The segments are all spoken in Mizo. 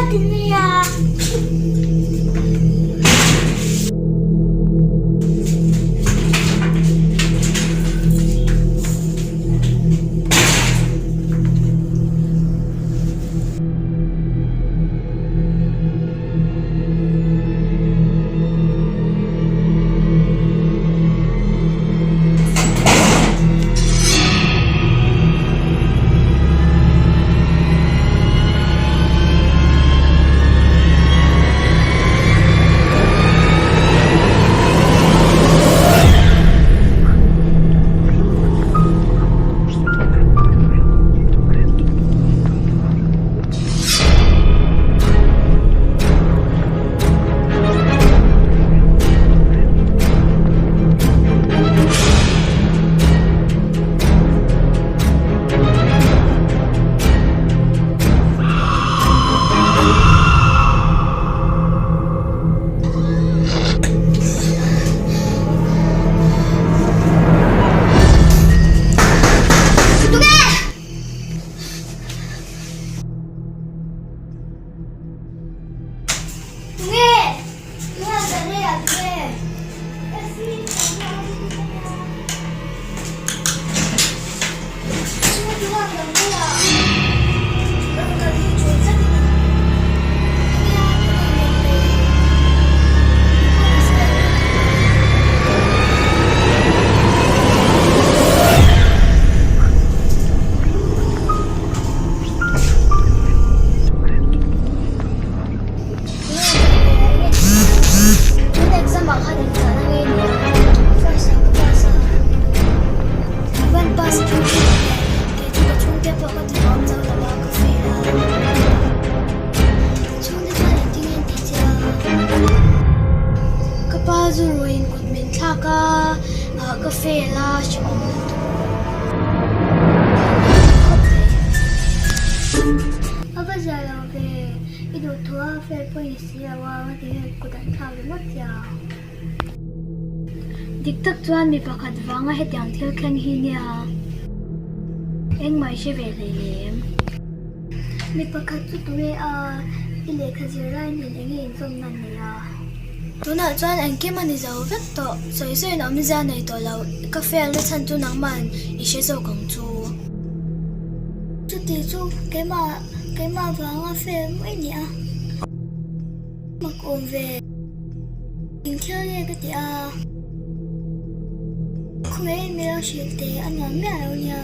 ti mai a. Ka pa zu ruiin kut min thlak a, ka fail a, hrehawm lutuk. A va zia lo ve, i duhthua fail pawh i ni si lo a, nga ti nge kut an thlak ringawt che a. Dik tak chuan mi pakhat vanga hetiang thil thleng hi nia engmah i hre ve hleinem. Mi pakhat chu tunge a, i lehkha zir lai nen enge inzawmna an nei a? Tunah chuan engkim a ni zo vek tawh, sawi sawiin awmzia nei tawh lo, ka fail na chhan chu nangman i hre zawk ang chu. Chuti chu keimah keimah vanga fail mai ni a, mak awm ve. Eng thil nge ka ti a, khawngaihin min lo hrilh teh a nuam miah lo nia.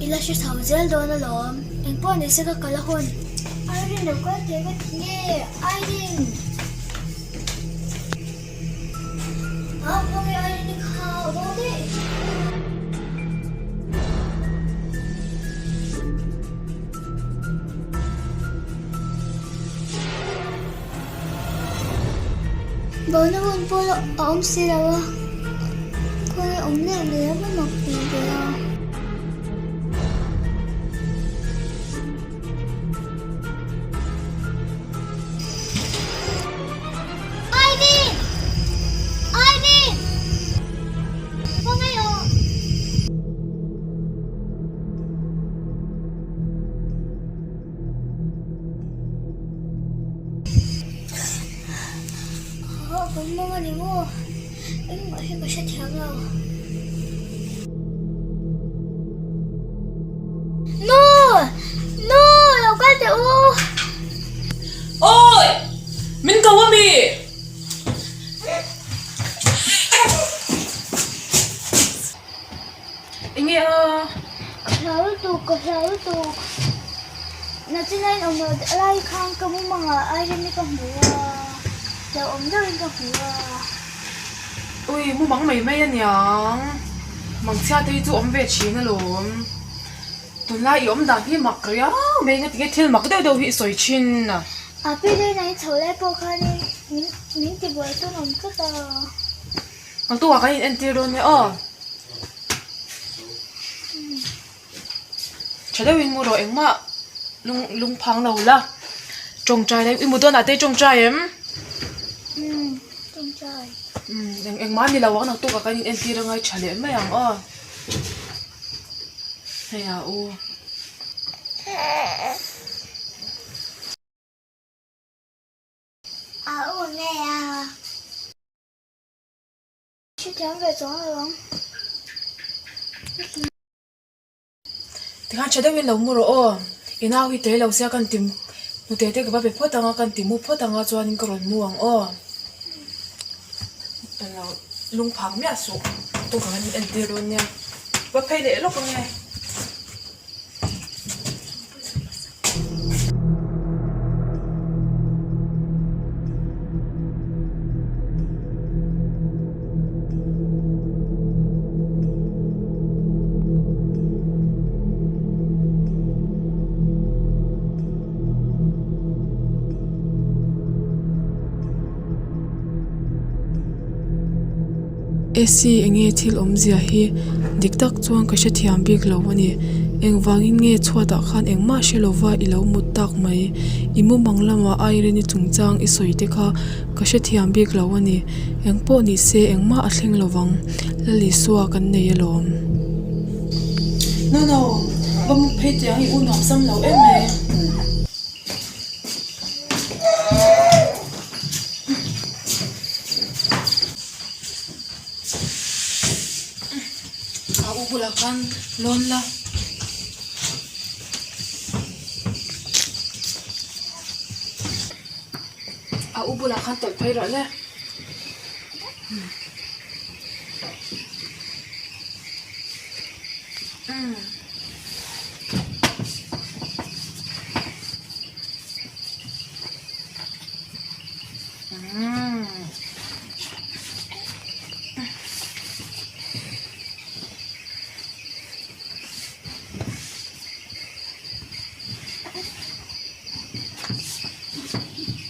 I la hre chho zel dawn alawm, engpawh ni se ka kal a hun. Irene lo kal teh ka ti nge, Irene! A khawnge Irene kha a bo daih. Bona hun pawh a awm si lo a, khawi awm leh leh a va mak ve ve a. Irene! Irene! Khawngaih aw! Aw kan mawng a ni maw? Engmah hi ka hrethiam lo. Nu! Nu! Lo kal teh u! Awi! Min ko a mi? Enge a? Ka hlau lutuk, ka hlau lutuk. Nachina in awm loh lai khan ka mumangah Irene-i ka hmu a, lo awm deuhin ka hmu a. Ui, mumang mai mai aniang. Mangchhia te hi chu awm ve thin alawm. Tunlai i awm dan hi mak riau mai, ngatinge thil mak deuh deuh hi i sawi thin a. A pi Lena i chho lai pawh khanin min tibuai tawn awm tlat a. Naktukah kan in entir dawn nia aw. Tha deuhin mu rawh engmah lung lung phang lo la. Tawngtai la i mu dawnah te i tawngtai em? Umm tawngtai. Umm eng engmah a ni lo ang naktukah kan in entir anga i tha leh mai ang aw. Hei a u. chuang lo ang. Tikhan tha deuhin lo mu rawh aw. I nau hi tlei lo sia kan ti hnute te ka va pe phawt ang a, kan ti mu phawt ang a chuanin ka rawn mu ang aw. Englo lungphak miah suh tukah khan entir dawn nia. Va phei leh lawk ang e. Essie enge thil awmzia hi dik tak chuan ka hrethiam bik lo a ni. Engvangin nge chhuatah khan engmah hre lova i lo mut tak mai? I mumang lamah Irene-i chungchang i sawi te kha ka hrethiam bik lo a ni. Engpawh ni se engmah a thleng lovang. Lalisua kan nei alawm. No no, va mut phei teh ang i u nuam sam lo em mai. A u bulah khan lawn la. A u bulah khan tawlh phei rawh le.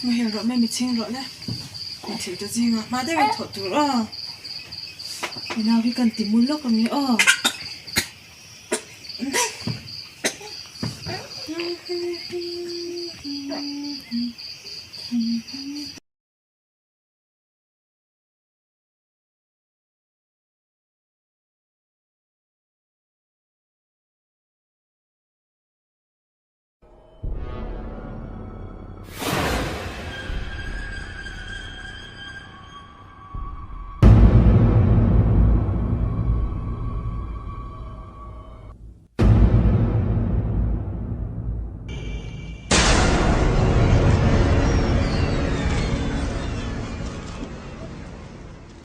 Muhil rawh mai mi chhing rawh le mi thil te zinga hma deuhin thawh tur aw i nau hi kan ti mul lawk ang e aw.